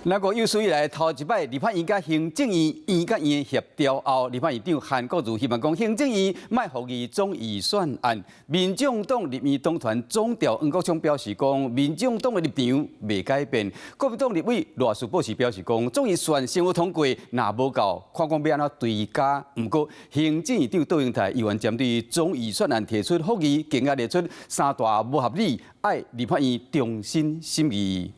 咱國有史以來頭一擺，立法院佮行政院院佮院協調後，立法院長韓國瑜希望講行政院莫覆議總預算案。民眾黨立院黨團總召黃國昌表示講，民眾黨的立場袂改變。國民黨立委賴士葆是表示講，總預算先予通過，若無夠，看講欲按怎追加。毋過行政院長卓榮泰猶原針對總預算案提出覆議，更加列出三大無合理，愛立法院重新審議。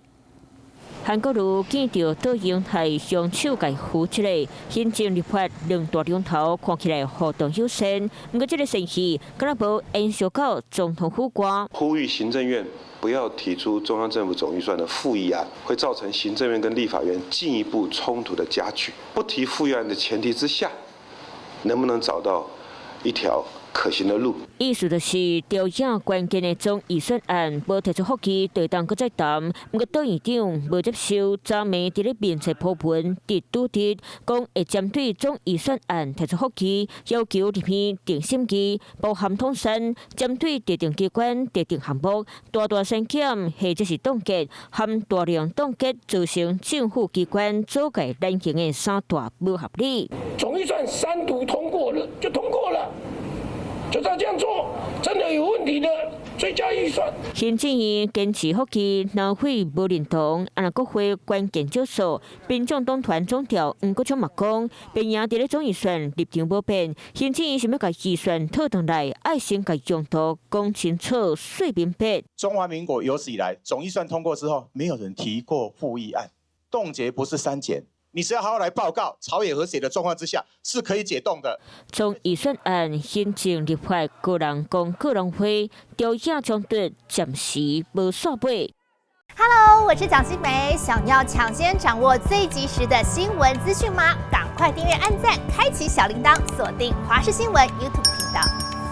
韓國瑜見著卓榮泰雙手共扶起來，行政立法兩大龍頭看起來互動友善，毋過這个程序敢若無延續到總統府關。呼籲行政院不要提出中央政府總預算的附議案，會造成行政院跟立法院進一步衝突的加劇。不提附議案的前提之下，能不能找到一條可行的路？意思就是調整關鍵的總預算案，無提出覆議，就當閣再談。毋過卓院長無接受，昨暝佇咧面冊 po 文，佇拄佇講會針對總預算案提出覆議，要求立院重審議，包含統三，針對特定機關、特定項目大大刪減或者是凍結，含大量凍結造成政府機關組閣難行的三大無合理。總預算三讀通過了就通過了。就照這樣做，真的有問題的追加預算。行政院堅持覆議，南會無認同，啊若國會關鍵少數，民眾黨團總召黃國昌嘛講，變贏佇咧總預算立場無變，行政院想欲共預算討轉來，愛先共用途講清楚、說明白。中華民國有史以來總預算通過之後，沒有人提過附議案，凍結不是刪減。你是要好好來報告，朝野和諧的狀況之下是可以解凍的。總預算案行政立法各人講各人話，朝野衝突暫時無煞尾。 Hello，我是蔣新梅，想要搶先掌握最及時的新聞資訊嗎？趕快訂閱、按讚、開啟小鈴鐺，鎖定華視新聞 YouTube 頻道。